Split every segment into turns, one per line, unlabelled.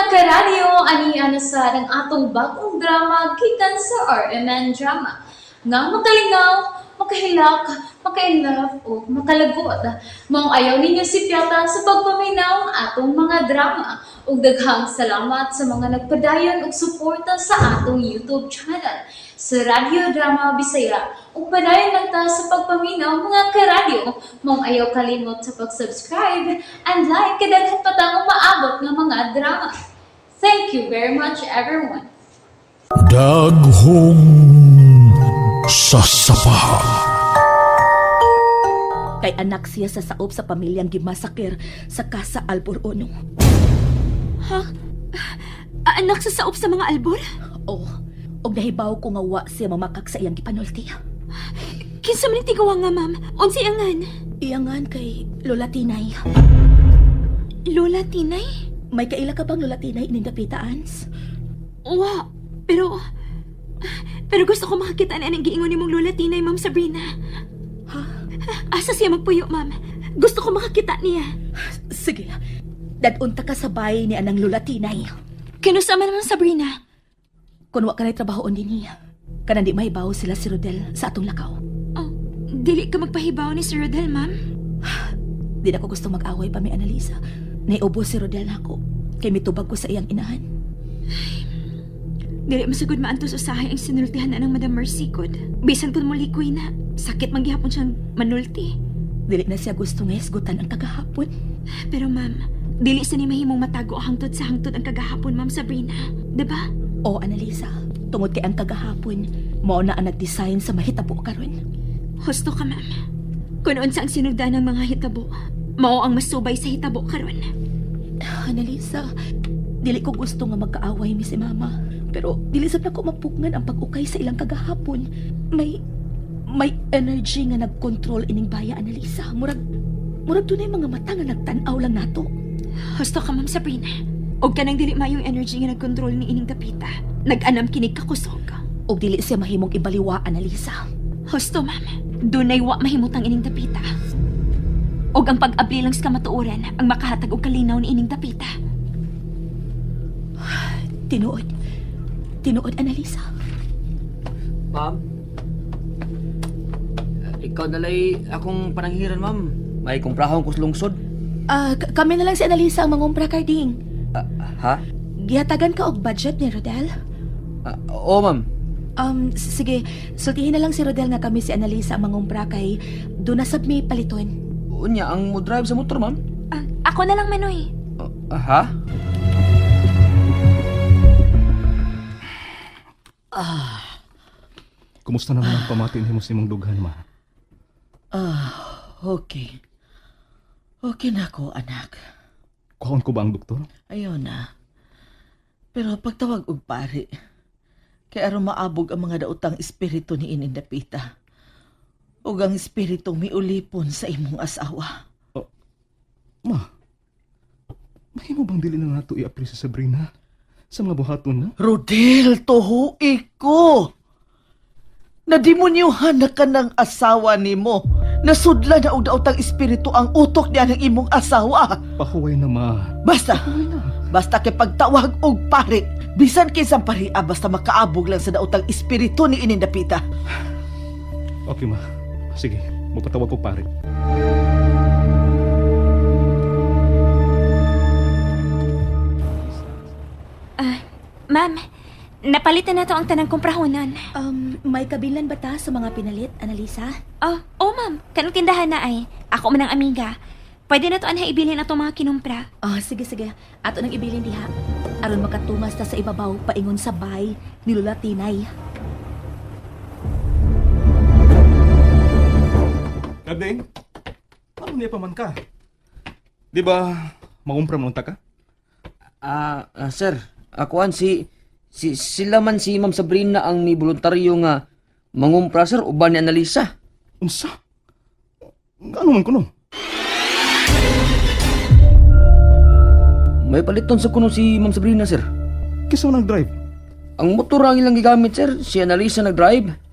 Karadyo, ani ana sa ang atong bagong drama gikan sa RMN Drama. Nga makalingaw, makahilak, makainlove o makalagot. Maong ayaw ninyo si Piata sa pagpaminaw ang atong mga drama. Ug daghang salamat sa mga nagpadayon og suporta sa atong YouTube channel sa Radyo Drama Bisaya. Ug padayon lang ta sa pagpaminaw, mga karadyo. Maong ayaw kalimot sa pag-subscribe and like kay daghan pa tang umaabot nga mga drama. Thank you very much, everyone.
Daghong sasapa.
Kay anak siya sa saop sa pamilyang gimasakir sa Casa Albor Uno.
Ha? Anak sa saop sa mga albor?
Oh, og nahibaw ko nga wa siya mamakak sa iyang gipanulti.
Kinsa man tigawa nga, ma'am? Unsi angan?
Iyangan kay Lola Tinay.
Lola Tinay?
May kaila ka bang Lola Tinay ining dapita, Ans?
Wa, pero gusto ko makakita na ang giingon nimong Lola Tinay, Ma'am Sabrina.
Ha?
Asa siya magpuyo, ma'am? Gusto ko makakita niya.
Sige, dadunta ka sa bahay ni anang Lola Tinay.
Kinusa man, Ma'am Sabrina?
Kun wa ka na'y trabahoon din niya. Kanang di mahibaw sila si Rodel sa atong lakaw.
Oh, dili ka magpahibaw ni Sir Rodel, ma'am.
Di na ko gusto mag-away pa mi Annalisa. Naiubo si Rodel nako. Kay mitubag ko sa iyang inahan.
Dili masugod maantos usahay ang sinultihan na ng Madam Mercy kod. Bisan kung mulikoy na, sakit man gihapon siyang manulti.
Dili na siya gusto nga hisgutan ang kagahapon.
Pero ma'am, dili sa ni mahimong matago hangtod sa hangtod ang kagahapon, Ma'am Sabrina. 'Di ba?
O Annalisa, tungod kay ang kagahapon, mao na ang nag-design sa mahitabo karon.
Husto ka, ma'am. Kung unsa ang sinugdan ng mga hitabo, mao ang masubay sa hitabo karon.
Annalisa, dili ko gusto nga magkaaway mi si mama. Pero dili sad nako mapugngan ang pag-ukay sa ilang kagahapon. May energy nga nagkontrol ining baya, Annalisa. Murag dunay mga mata nga nagtan-aw lang nato.
Husto ka, Ma'am Sabrina. Og kanang dili mayong energy nga nagkontrol ni ining dapita. Nag-anam kinig kakusog.
Og dili siya mahimong ibaliwa, Annalisa.
Husto, ma'am. Dunay wa mahimutang ining dapita. Og ang pag-abli lang sa kamatuoran ang makahatag og kalinaw ni ining dapita.
Tinuod. Tinuod, Annalisa.
Ma'am? Ikaw nalay akong pananghiran, ma'am. May kumprahon ko sa lungsod.
Ah, kami na lang si Annalisa ang mangumpra, Carding.
Ah, ha?
Gihatagan ka og budget ni Rodel?
Ah, oo, ma'am.
Sige, sultihin na lang si Rodel nga kami si Annalisa ang mangumpra kay doon na sab mi paliton.
Unya, ang mo drive sa motor, ma'am.
Ah, ako na lang, Manoy.
Ah, ha?
Kumusta naman ang pamati nimo sa imong dughan, ma?
Ah, okay. Okay na ko, anak.
Kuhaon ko ba ang doktor?
Ayaw na. Pero pagtawag og pari, kay aron maabog ang mga daotang espiritu ni Inindapita. Ug ang espiritong miulipon sa imong asawa.
Ma, mahimo bang dili na nato i-apri si Sabrina sa mga buhaton na?
Rodel, tuhui ko! Nademonyuhan na ka ng asawa nimo. Nasudla na og daotang espiritu ang utok niya ng imong asawa.
Pahuway na, ma.
Basta,
Pahuway na.
basta kay pagtawag og pari, bisan kinsang paria basta makaabog lang sa daotang espiritu ni Inindapita.
Okay, ma. Sige, magpatawag ko pare.
Ah, ma'am, napalitan na to ang tanang kumprahonan.
May kabilan ba ta sa mga pinalit, Annalisa?
Oh, oh ma'am, kanong tindahan na ay. Ako man ang amiga. Pwede na to anha ibilin atong mga kinumpra.
Ah, sige, sige. Ato nang ibilin diha. Aron makatungas ta sa ibabaw paingon sa bay ni Lola Tinay.
Karding, paano niya pa man ka? Di ba, mangumpra man unta ka?
Ah, sir, akuan si sila man si Ma'am Sabrina ang mi voluntaryo nga mangumpra, sir, uban ni Annalisa.
Unsa? Gaano man kuno?
May paliton sa kuno si Ma'am Sabrina, sir.
Kisa man nag-drive?
Ang motor ang ilang gigamit, sir, si Annalisa nag-drive.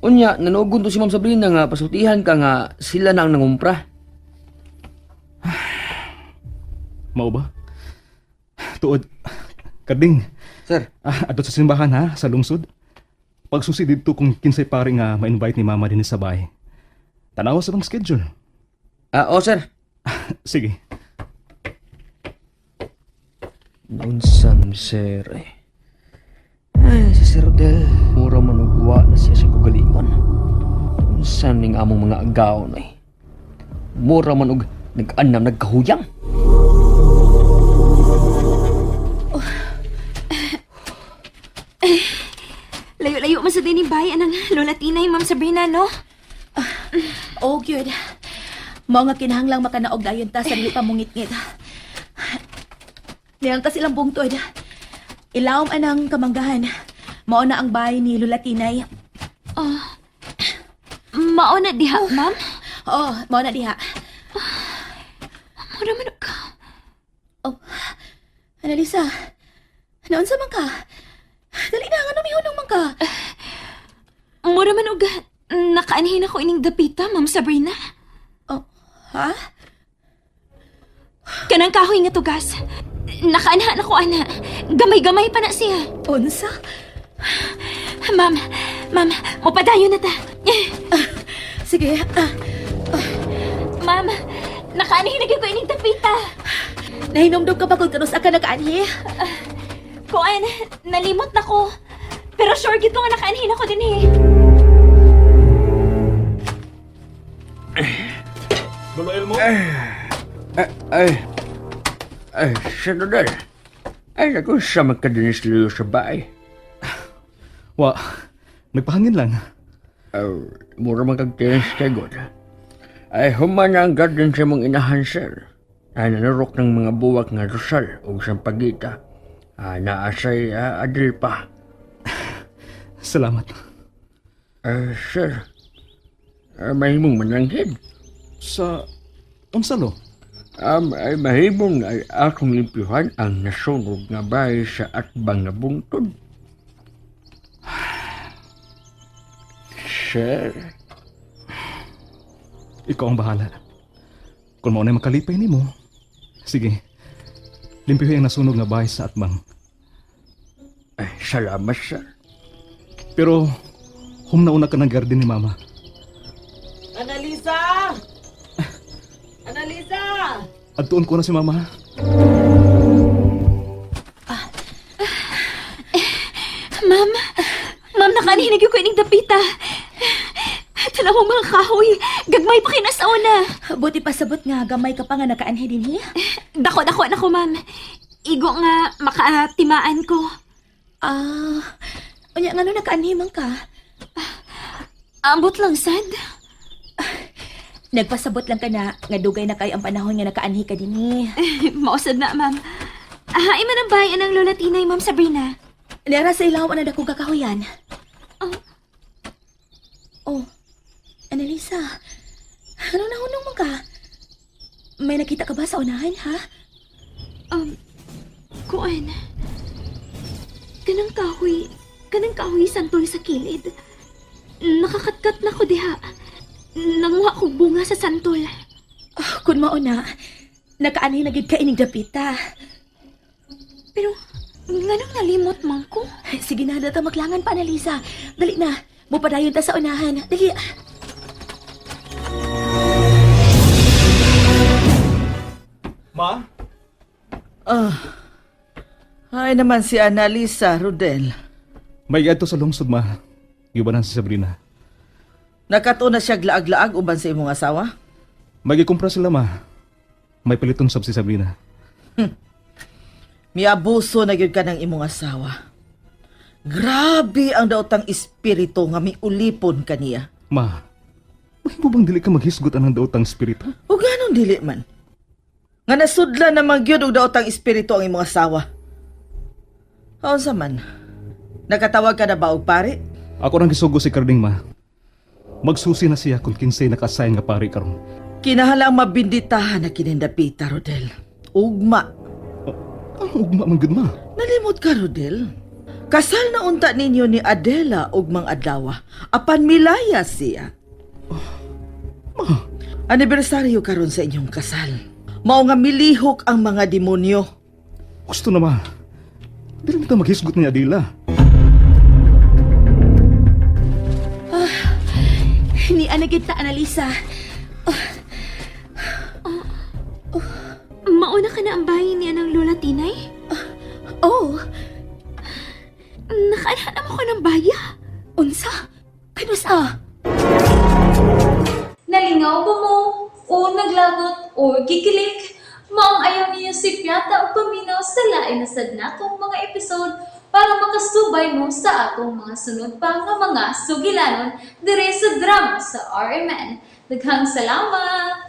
Unya, nanugon to si Ma'am Sabrina nga pasultihan ka nga sila na ang nangumpra.
Mao ba? Tuod. Karding,
Sir,
adto sa simbahan ha, sa lungsod. Pagsusi didto kung kinsay pare nga ma-invite ni mama din sa bahay. Tanawa sa bang schedule.
Oh sir.
Sige.
Naunsam, sir eh. Ay, si Sir Rodel, mura manugwa na siya sa kugalingon. Unsa ning among mga agaw na eh. Mura man og nag-anam nagkahuyang.
Layo-layo man sa dining bayan ang Lola Tinay, Ma'am Sabrina, no?
Oh, gyud. Mao nga kinahanglang makanaog dayon ta sa dili pa mungitngit. Nilang ta silang bungtod. Ilawom anang kamanggahan. Mao na ang bahay ni Lula Tinay.
Oh. Mao na diha, ma'am.
Oh, mao na diha.
Mura man ka.
Oh, Annalisa, naunsa man ka? Dali na, nga mihunong man ka?
Mura man og nakaanhin ako ining dapita, Ma'am Sabrina.
Oh, ha?
Kanang kahoy nga tugas. Nakaanhan ako, ana. Gamay-gamay pa na siya.
Unsa?
Ma'am, ma'am, mupadayon na ta.
Sige,
Ma'am, nakaanhin na gyud ko ining dapita.
Nahinomdom ka ba kung kanus ka nakaanhi?
Kuan, nalimot na ko. Pero sure gid ko nga nakaanhin ako din eh.
Lolo Elmo?
Ay, ay, Sir Rodel. Ay, naku, siya magkadinis liyo sa bahay.
Wa, nagpahangin lang.
Ay, mura man kag tinis kay God. Ay, humana ang garden sa mong inahan, sir. Ay, nanurok ng mga buwak nga rosal o sampagita. Ah, naasay adil pa.
Salamat.
Ay, sir, mahimong mananghid.
Sa unsa lo?
Ay mahimong ay akong limpyuhan ang nasunog nga bahay sa atbang na bungtod. Sir,
Ikaw ang bahala. Kung mao na makalipay nimo. Sige. Limpihin ang nasunog nga bahay sa atbang.
Ay, salamat, sir.
Pero humnauna ka ng garden ni mama.
Annalisa! Annalisa!
Adtuon ko na si mama.
Ma'am, ma'am, nakaanhin na gyud ko ining dapita. Tanawang mga kahoy, gagmay pa kay nasa una.
Buti pa sabot nga, gamay ka pa nga nakaanhi din hi.
Dako-dako na ko, ma'am. Igo nga makatimaan ko.
Unya nga no nakaanhi man ka?
Ambot lang, sad.
Nagpasabot lang ka na, nga dugay na kay ang panahon nga nakaanhi ka din hi.
Mausad na, ma'am. Ahain man ang bayan ng Lola Tinay, Ma'am Sabrina.
Nera sa ilaw ang dakong kakahuyan.
Oh.
Oh, Annalisa, ano nahunong man ka? May nakita ka ba sa unahan, ha?
Kuan. Kanang kahoy santol sa kilid. Nakakatkat na ko diha. Nanguha kog bunga sa santol.
Oh, kun mao na, nakaanhi na gid ka ining dapita.
Pero, nganong nalimot man ko?
Ay, sige na, data maglangan pa, Annalisa. Dali na, mupadayon ta sa unahan. Dali.
Ma?
Ah. Ay naman si Annalisa, Rodel.
May adto sa lungsod ma. Giubanan si Sabrina.
Nakatuon na siya glaag-laag uban sa imong asawa?
May gikumpra sila ma. May paliton sab si Sabrina.
Miabuso na gyud ka ng imong asawa. Grabe ang daotang espiritu nga miulipon kaniya.
Ma, mahimo bang dili ka maghisgot anang daotang espiritu?
O ganong dili man? Nga nasudlan naman gyud og daotang espiritu ang imong asawa. Haunsa man? Nakatawag ka na ba og pare?
Ako rang gisugo si Karding ma. Magsusi na siya kung kinsay nakasign nga pare karon.
Kinahalang mabinditahan na kinindapita, Rodel. Ugma.
Ang ugma man gud ma.
Nalimot ka, Rodel. Kasal na unta ninyo ni Adela ug Mang Adlawa. Apan milaya siya.
Ma,
Anibersaryo karon sa inyong kasal. Mao nga milihok ang mga demonyo.
Gusto na ma. Dili na ta maghisgot ni Adela.
Ni anagid ta, Analisa.
Mauna ka na ang bahay niya ng Lola Tinay?
Oh,
Nakaalala mo ko ng baya.
unsa? Kanusa?
Nalingaw ba mo? O naglagot o gikilig? Maong ayaw niyo si Piata o paminaw sa lain na sad natong mga episode para makasubay mo sa atong mga sunod pa nga mga sugilanon dire sa drama sa RMN. Daghang salamat!